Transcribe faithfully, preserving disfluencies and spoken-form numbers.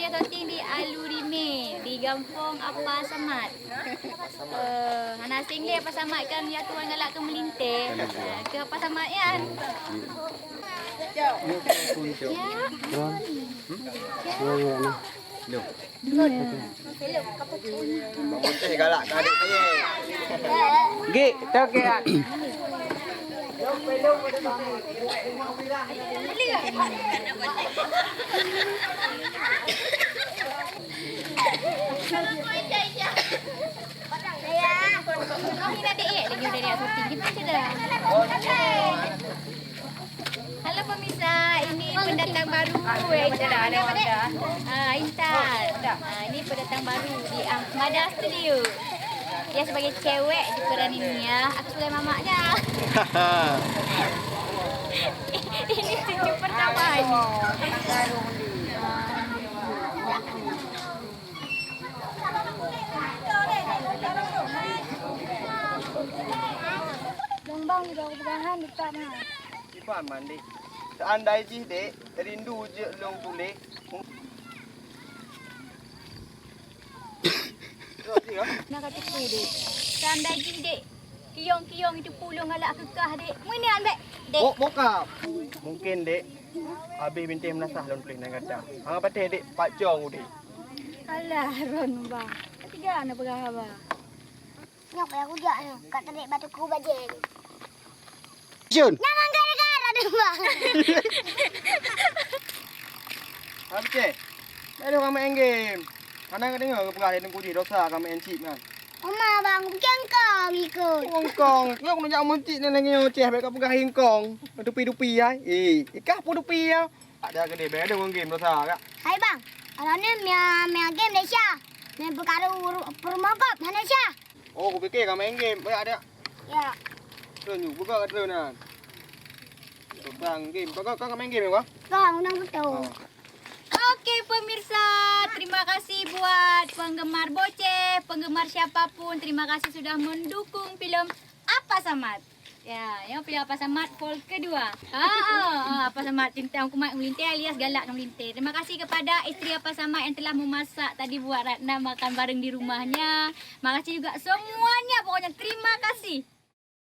Syuting di Alurime, di gampông Apa Samad. Eh, hana asing lé Apa Samad kan, ya tuan galak keu meulintèe. Eh, keu Apa Samad nyan. Ya. Loh. Bang Putih galak keu adik saya. Gik, toke. Halo pemirsa, ini pendatang baru, eh, Intan. Ah, Intan. Ah, ini pendatang baru di Ahmada Studio. Dia sebagai cewek diperankan Nia, aku sebagai mamaknya. Ini senyum pertama ini. Lôn bang udah pegangan dekat nah. Iban mandi. Seandai jih, Dek, rindu jeuet lôn tuléh. Na ka teupeu, Dek. Seandai jih, Dek, kiyong-kiyong itu pulung galak keukah, Dek. Meunan, Dek. Dek. Bok boka. Mungkin, Dek, habéh bintéh meunasah lôn tuléh nan gata. Hana patéh, Dek, pat cong udép. Alah, Ron, bang. Tiga na peugah haba. Nyok ya kujak nyoe, kat terik batu ku bajeng. Jun. Nyang angkat negara deh, Bang. Abceh. Aduh, ka main game. Mana ka dengar ke peugah lé teungku jih dosa ka main chip kan? Oma, Bang, bukan kong ikut. Kong, kong. Kau kena jak meucik ni lagi ngoceh, baik kau peugah ingkong. Dupi-dupi ai. Eh, ikah pun dupi ya. Tak ada gede, baik ada orang game dosa kak. Hai, Bang. Kalau ni mia, mia game deh, Syah. Main perkara uru-, perumah kop, mana, Syah? Oh, kupikir ka main game. Banyak ada. Ya. Terus ni, buka ka terus nah. Tukang game. Kau, kau, kau ka main game ke? Kau, undang betul. Oh. Oke, pemirsa, terima kasih buat penggemar Boceh, penggemar siapapun. Terima kasih sudah mendukung filem Apa Samad. Ya, ya, filem Apa Samad vol kedua. Ah, ah, ah, Apa Samad cinta kumat melintang alias galak melintang. Terima kasih kepada isteri Apa Samad yang telah memasak tadi buat Ratna makan bareng di rumahnya. Makasih juga semuanya, pokoknya terima kasih.